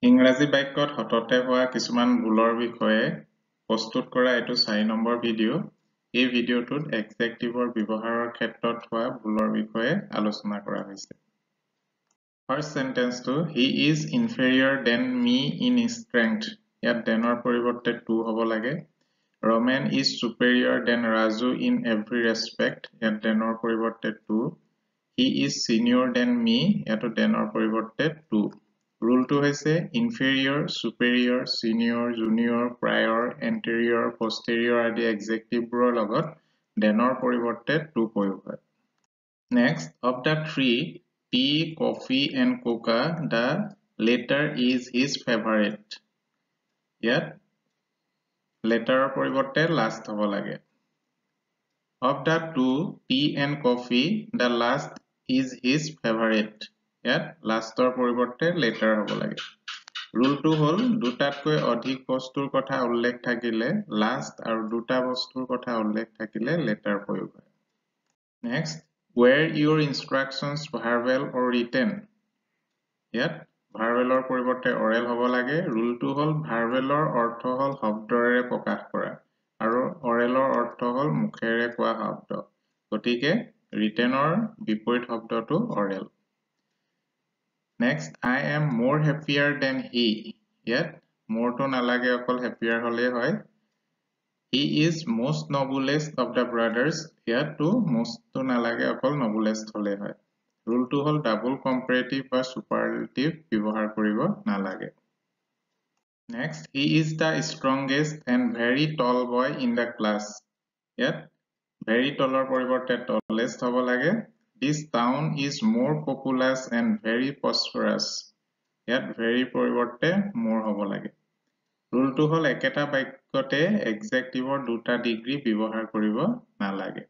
ইংৰাজী বাক্যত সততে হোৱা কিছুমান ভুলৰ বিষয়ে প্ৰস্তুত কৰা এইটো 4 নম্বৰ ভিডিঅ'। এই ভিডিঅ'টোত এডজেক্টিভৰ ব্যৱহাৰৰ ক্ষেত্ৰত হোৱা ভুলৰ বিষয়ে আলোচনা কৰা হৈছে। ফাৰ্ষ্ট চেণ্টেন্সটো he is inferior than me in strength. ইয়াত দেনৰ পৰিৱৰ্তে টু হ'ব লাগে। Ramen is superior than Raju in every respect. ইয়াত দেনৰ পৰিৱৰ্তে to. He is senior than me. ইয়াতো দেনৰ পৰিৱৰ্তে টু। ৰুলটো হৈছে inferior, superior, senior, junior, prior, anterior, posterior আদি এডজেক্টিভবোৰৰ লগত দেনৰ পৰিৱৰ্তে টু প্ৰয়োগ হয়। Next, of the three, tea, coffee and coca, the latter is his favourite. ইয়াত লেটাৰৰ পৰিৱৰ্তে লাষ্ট হ'ব লাগে। Of the two, tea and coffee, the last is his favourite. ইয়াত লাষ্টৰ পৰিৱৰ্তে লেটাৰ হ'ব লাগে। ৰুলটো হ'ল দুটাতকৈ অধিক বস্তুৰ কথা উল্লেখ থাকিলে লাষ্ট আৰু দুটা বস্তুৰ কথা উল্লেখ থাকিলে লেটাৰ প্ৰয়োগ হয়। Next, were your instructions verbal or written? ইয়াত ভাৰ্বেলৰ পৰিৱৰ্তে অৰেল হ'ব লাগে। ৰুলটো হ'ল ভাৰ্বেলৰ অৰ্থ হ'ল শব্দৰে প্ৰকাশ কৰা আৰু অৰেলৰ অৰ্থ হ'ল মুখেৰে কোৱা শব্দ। গতিকে ৰিটেনৰ বিপৰীত শব্দটো oral. Next, I am more happier than he. ইয়াত মোৰটো নালাগে, অকল হেপিয়াৰ হ'লেই হয়। He is most noblest of the brothers. ইয়াতো মোষ্টটো নালাগে, অকল নবুলেষ্ট হ'লেই হয়। ৰুলটো হ'ল ডাবল কম্পেৰেটিভ বা ছুপাৰলেটিভ ব্যৱহাৰ কৰিব নালাগে। Next, he is the strongest and very tall boy in the class. ইয়াত ভেৰি টলৰ পৰিৱৰ্তে টলেষ্ট হ'ব লাগে। This town is more populous and very prosperous. ইয়াত ভেৰিৰ পৰিৱৰ্তে মোৰ হ'ব লাগে। ৰুলটো হ'ল একেটা বাক্যতে এডজেক্টিভৰ দুটা ডিগ্ৰী ব্যৱহাৰ কৰিব নালাগে।